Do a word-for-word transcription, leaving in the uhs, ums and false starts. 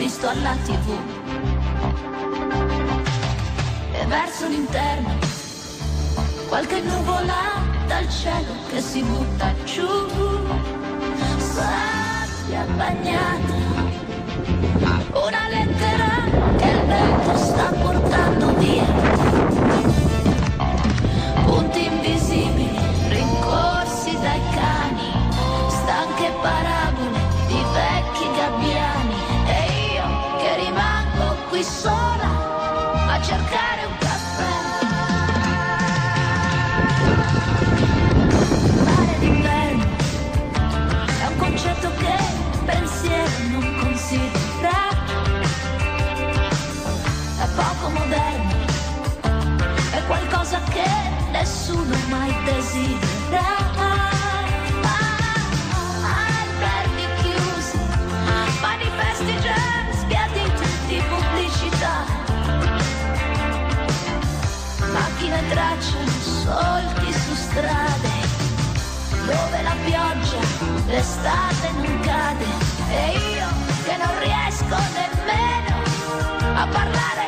Sto alla T V e verso l'interno qualche nuvola dal cielo che si butta giù, sabbia bagnata, una lettera che il vento sta portando via, punti invisibili rincorsi dai cani, stanche parabole di vecchi gabbiani, e io che rimango qui sola a cercare un caffè. Mare d'inverno è un concetto che il pensiero non considera, è poco moderno, è qualcosa che nessuno mai desidera. Alberghi chiusi, manifesti già sbiaditi di pubblicità, macchine tracciano solchi su strade dove la pioggia d'estate non cade. E io che non riesco nemmeno a parlare